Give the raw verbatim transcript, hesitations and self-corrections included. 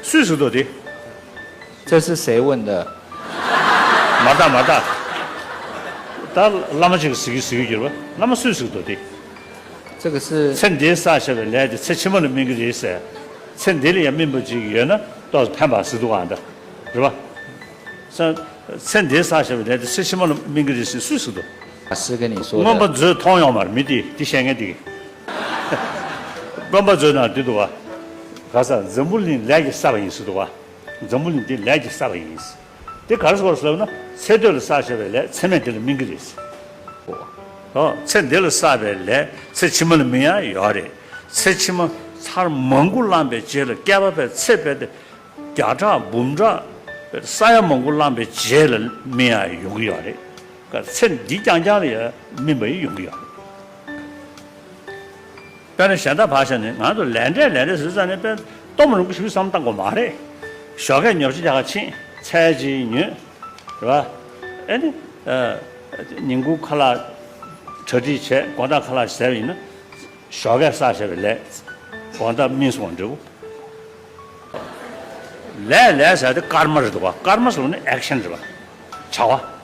སུས་ཟེར་འདུག་དེ། 这是谁问的？ མ་རྟགས་མ་རྟགས། ད་བླ་མ་ཅིག་གིས་ཟེར་གྱི་ཟེར་གྱི་ཡོད་པ། བླ་མ་སུས་ཟེར་འདུག་དེ། 这个是 ཚེ་འདིའི་བསགས་བཞག་པའི་ལས་དེ་ཚེ་ཕྱི་མ་ལ་སྨིན་གྱི་རེད་ཟེར། ཚེ་འདི་ལ་ཡང་སྨིན་པ་ཅིག་ཡོད་ན་ཏོག་ཙམ་ཕན་པ་ཟེར་འདུག་ག་ད། རེད་པ། ཚེ་འདིའི་བསགས་བཞག་པའི་ལས་དེ་ཚེ་ཕྱི་མ་ལ་སྨིན་གྱི་རེད་ཟེར་སུས་ཟེར་འདུག 法师跟你说的。 མངོན་པ་མཛོད་མཐོང་ཡོད་མ་རེད། མི་དེ་དེ་བཤད་མཁན་དེ་གིས། མངོན་པ་མཛོད་ནང་བྲིས་འདུག་ག་ག་ས་འཛམ་བུ་གླིང་ལས་ཀྱིས་བསགས་པ་ཡིན་ཟེར་འདུག་ག་འཛམ་བུ་གླིང་འདི་ལས་ཀྱིས་བསགས་པ་ཡིན། དེ་ག་རེ་ཟེར་བ་ཟེར་ན། ཚེ་སྟོད་ལ་བསགས་བཞག་པའི་ལས་ཚེ་སྨད་འདི་ལ་སྨིན་གྱི་རེད། ཨོ། ཚེ་འདི་ལ་བསགས་པའི་ལས་ཚེ་ཕྱི་མ་ལ་སྨིན་ཡ་ཡོད་རེད། ཚེ་ཕྱི་མ་ཚར་མང་པོ་བླངས་པའི་རྗེས་ལ། བསྐལ་པ་བས་ཚེ་བས་ཏེ་བརྒྱ་ཕྲག་འབུམ་ཕྲག་ས་ཡ་མང་པོ་བླངས་པའི་རྗེས་ལ་སྨིན་ཡ་ཡོང་གི་ཡོད་རེད། ཚེ་འདི་རྐྱང་རྐྱང་ལ་ཡང་སྨིན་པ་ཡང་ཡོང་གི་ཡོད་རེད། དཔེར་ན་གཞན་དག་ཕར་བཞག་ནས་ང་ཚོ་ལས་འབྲས་ལས་འབྲས་ཟེར་ཙང་ནས། དཔེར་ན་གཏོང་མི་རུང་གི་ཞུ་བསམ་བཏང་དགོས་མ་རེད། ཞོགས་ཀས་ཉོ་ཆ་རྒྱག་ག་ཕྱིན། ཚལ་ཅིག་ཉོས། རེད་པ། ཨེ་ནི། ཨ། ཉིན་གུང་ཁ་ལག་གྲ་སྒྲིག་བྱས། དགོང་དག་ཁ་ལག་ཟས་པ་ཡིན་ན། ཞོགས་ཀས་བསགས་བཞག་པའི་ལས་དགོང་དག་སྨིན་སོང་བ་འདྲ་བོ། ལས་ལས་ཟེར་དེ་ཀརྨ་རེད་འདུག་ག་ཀརྨ་ཟེར་ནི་ཨེག་ཤན་རེད་པ། བྱ་བ།